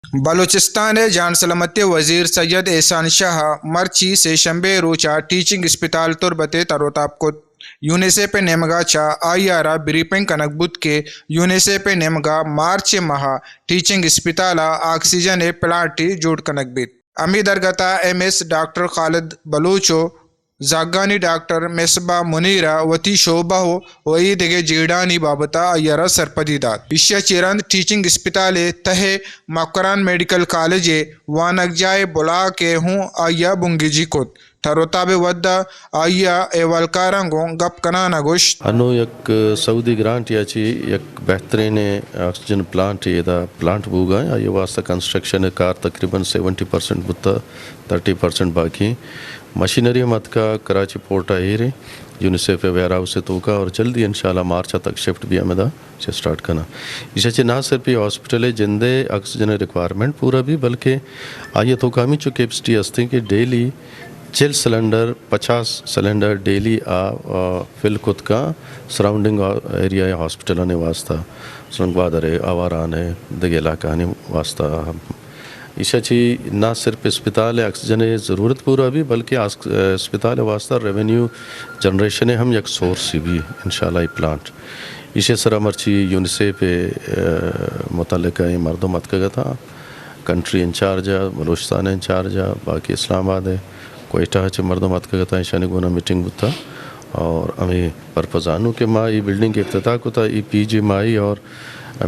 بلوچستان ءِ جان سلامتی ءِ وزیر سید احسان شاہ ءَ مرچی سے شنبے ءِ روچ ءَ ٹیچنگ اسپتال تربت ءِ تر ءُ تاب کت۔ یونیسیف ءِ نیمگ ءَ چہ آئی ءَ را بریفنگ کنگ بوت کہ یونیسیف ءِ نیمگ ءَ مارچ ءِ ماہ ءَ ٹیچنگ اسپتال ءَ آکسیجن ءِ پلانٹے جوڑ کنگ بیت۔ ہمے درگت ءَ ایم ایس ڈاکٹر خالد بلوچ ءُ زھگانی ڈاکٹر مصباح منیر ءَ وتی شعبہ ءُ، ءُ اے دگہ جیڑھانی بابت ءَ آئی ءَ را سرپدی دات۔ ایشی ءَ چہ رند ٹیچنگ اسپتال ءِ تہ ءَ مکران میڈیکل کالج ءِ وانگجاہ ءِ بلاک ءَ ہوں آئی ءَ بنگیجی کت۔ تر ءُ تاب ءِ وھد ءَ آئی ءَ اھوالکاراں گوں گپ کنان ءَ گوشت۔ انوں یک سعودی گرانٹ ءَ چہ یک بہترین آکسیجن پلانٹ ادا پلانٹ بوگ ءَ ایں، آئی ءِ واستہ کنسٹرکشن ءِ کار تقریباً سیونٹی پرسنٹ بوتہ، تھرٹی پرسنٹ باقی ایں۔ مشینری ہم اتکہ کراچی پورٹ ءَ ایر ایں، یونیسیف ءِ ویئر ہاؤس ءِ توکا، اور جلدی انشاءاللہ مارچ ءَ تک شفٹ بی ہمدا چہ سٹارٹ کناں۔ ایشی ءَ چہ نہ صرف اے ہاسپٹل ءِ جند ءِ آکسیجن ءِ ریکوائرمنٹ پورا بی، بلکہ آئی ءِ توکا ہمینچو کیپیسٹی ہستیں کہ ڈیلی چل سلنڈر، پچاس سلنڈر ڈیلی آ، آ، فل کت کاں سراؤنڈنگ ایریا ءِ ہاسپٹلانی واستہ، مثلاً گوادر ءِ، آواران ءِ، دگہ علاقہانی واستہ۔ ایشی ءَ چہ نہ صرف اسپتال ءِ آکسیجن ءِ ضرورت پورا بی، بلکہ آس-، اسپتال ءِ واستہ ریونیو جنریشن ءِ ہم یک سورس بی انشاءاللہ اے پلانٹ۔ ایشی ءِ سرا مرچی یونیسیف ءِ، آ، متعلقہ ایں مردم اتکگ اتاں، کنٹری انچارج ءَ، بلوچستان ءِ انچارج ءَ، باقی اسلام آباد ءِ، کوئٹہ ءَ چہ مردم اتکگ اتاں، ایشانی گونا میٹنگ بوتا اور ہمے پرپز ءَ نوں کہ ما اے بلڈنگ افتتاح کتا، اے پی جی ایم آئی اور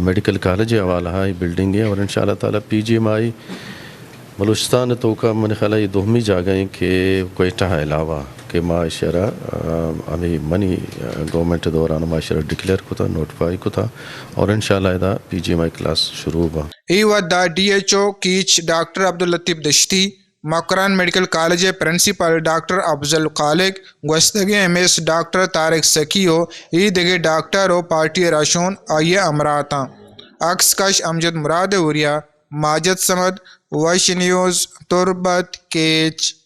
میڈیکل کالج ءِ حوالہ ءَ اے بلڈنگ ایں اور انشاءاللہ تعالیٰ پی جی ایم آئی بلوچستان ءِ توکا منی خیال ءَ اے دومی جاگہ ایں کہ کوئٹہ ءَ علاوہ کہ ما ایشی ءَ را، آ، ہمے منی، آ، گورنمنٹ ءِ دوران ما ایشی ءَ را ڈکلیئر کتا، نوٹیفائی کتا اور انشاءاللہ ادا پی جی ایم آئی کلاس شروع با۔ اے وھد ءَ D H O Kech doctor Abdul Latif Dashti, Makran medical college ءِ پرنسپل ڈاکٹر افضل خالق، گوستگیں M S doctor Tariq Sakhi ءُ اے دگہ ڈاکٹر ءُ پارٹی ءِ رھشون آئی ءِ ہمراہ اتاں۔ عکس کش امجد مراد ءِ ھوریا ماجد صمد، وش نیوز، تربت، کیچ۔